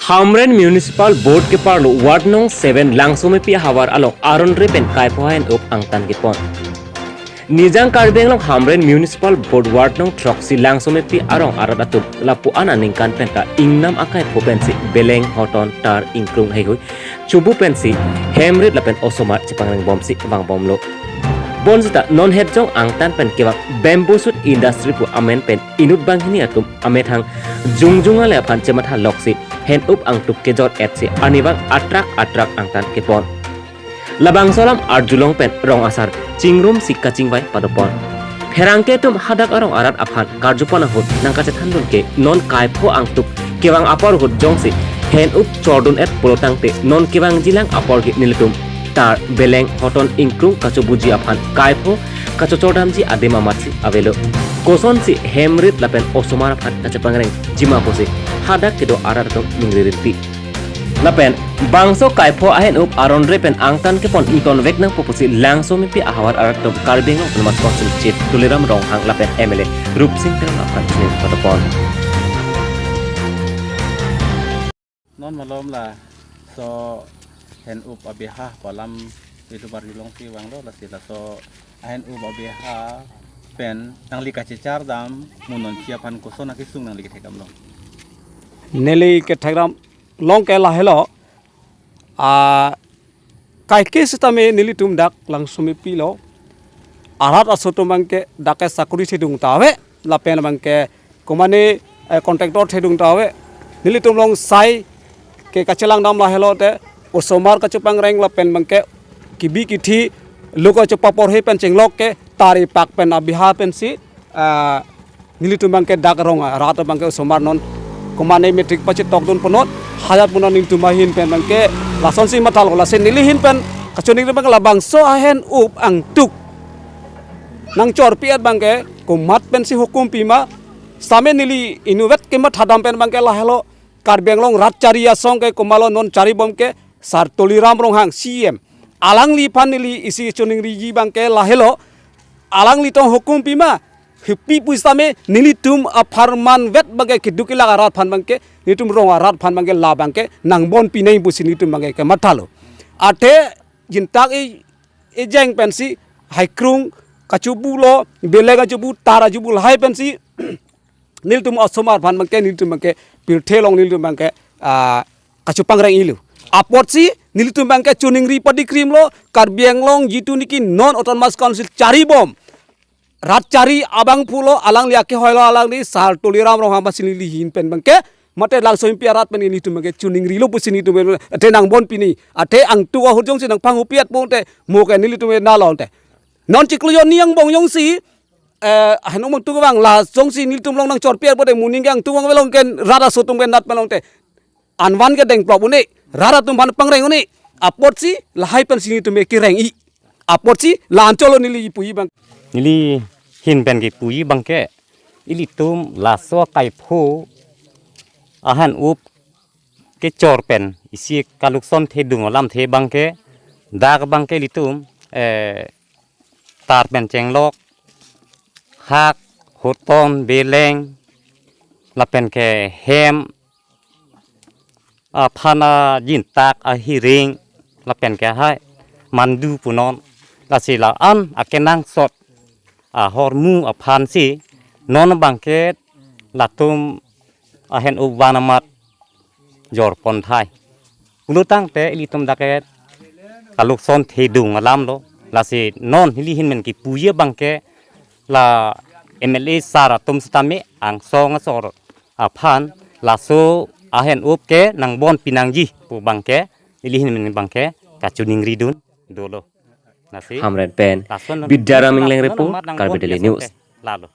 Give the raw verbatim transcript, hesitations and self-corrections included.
Hamren Municipal Board keparlo Ward Nong seven Langsomepi ahavar along aron re pen kaipho ahen up angtan kepon. Nijang Karbi Anglong Hamren Municipal Board Ward Nong throksi Langsomepi arong arat atum lapu-an aningkan pen ta ingnam akaipho pensi beleng, hoton, tar, ingkrung heihui chobu pensi hem rit lapen osomar chepangrengbomsi vangbomlo. Bonsita non hetjong angtan pen kevang Bamboo Shoot Industry pu amen pen inut banghini atum amethang jongjong ale aphan chematha loksi hen up angtuk kejor etsi arnivang atrak atrak angtan kepon. Labangso alam arjulong pen rong asar chingrumsi kachingvai padopon. Pherangke atum hadak arong arat aphan karjupon ahut nangkachethandun ke non kaipho angtuk kevang apor ahut jongsi hen up chordun et pulotangte non kevangjilang apor ke nelitum tar, beleng, hoton, ingkrung kachobuji aphan kaipho kachochordamji adim amatsi avelo. Kosonsi hem rit lapen osomar aphan kachepangrengji ma pusi hadak kedo arat atum ningri rinti. Lapen bangso kaipho ahen up aron re pen angtan kepon ingtonvek nangpo pusi Langsomepi ahavar arat atum Karbi Anglong Autonomous Council Chief Tuliram Ronghang lapen M L A Rupsing Teron aphan chini padopon. Non malom laso hen up abiha pu alam itu bar jilong si vanglo, lasi laso ahen up abiha pen nangli kachechar dam, mo nonsi aphan koson akesung nangli kethekdamlo? Neli kethekdam long ke lahelo, a, kaike sitame nelitum dak Langsomepi lo, arat aso atum abangke dak ke sakuri thedung ta ave, lapen abangke komane, eh, contractor thedung ta ave. Nelitum along sai ke kachelang dam lahelo te, osomar kachepangreng lapen abangke kebi kethe lo kachepaporhe pen chenglok ke tari pak pen abiha pensi, ah, nelitum abangke dak rong arat abangke osomar non komane matric pachitokdun ponot, hajat ponot nelitum ahin pen abangke lasonsi mathalo. Lasi neli ahin pen kachoningri abangke labangso ahen up angtuk nangchorpi et abangke komat pensi hukum pima, sitame neli inutvet kemathadam pen abangke lahelo, Karbi Anglong rat chari asong ke komatlo non charibom ke Sar Tuliram Ronghang C E M. Alangliphan neli isi choningriji abangke lahelo, alangli tong hukum pima, hepi pusitame nelitum apharman vet abangke keduk kelak arat aphan abangke, nelitum rong arat aphan abangke labangke nangbon pinang pusi nelitum abangke kemathalo. Athe jintak e, ejeng pensi haikrung kachobulo, beleng kachobu, tar kachobu lahai pensi nelitum osomar aphan abangke, nelitum abangke pirthe along nelitum abangke, ah, kachepangreng-ilo. Apotsi nelitum abangke choningri padikrimlo, Karbi Anglong jitu niki non Autonomous Council charibom rat chari abangphu lo, alangli akehoilo, alangli Sar Tuliram Ronghang aphansi neli ahin pen abangke, mate Langsomepi arat pen nelitum abangke choningrilo pusi nelitum athe nangbon pini, athe angtuk ahut jongsi nangpanghupi et ponte, mo ke nelitum nalo te. Non chiklo jonni angbong jongsi, eh, ahen up angtuk vang, la jongsi nelitum along nangchorpi et ponte, moning ke angtuk vang velong ke rat aso atum ke nat malong te. Anvan ke dengplok un-e, rat atum aphan pangreng un-e, apotsi lahai pensi nelitum ke kereng-i. Apotsi la ancholo neli puji abang. Neli ahin pen kepuji abangke, ilitum laso kaipho ahen up kechor pen isi kalukson thedung alamthe abangke, dak abangke ilitum, eh, tar pen chenglok, hak, hoton, beleng, lapen ke hem, aphan ajintak, ahiring, lapen ke hai mandu punon, lasi la-an akenangsot ahormu aphansi non abangke latum ahen up van amat jorpon thai. Pulotangte ilitum dak ke kalukson thedung alamlo. Lasi non neli ahin pen kepuji abangke la M L A sar atum sitame angsong asor aphan laso ahen up ke nangbon pinangji pu abangke neli ahin pen abangke kachoningridun dolo. Lasi Hamren pen lason Bidyaram Ingleng lason report, amat nangbon Karbi Daily piason News. Ke lalo.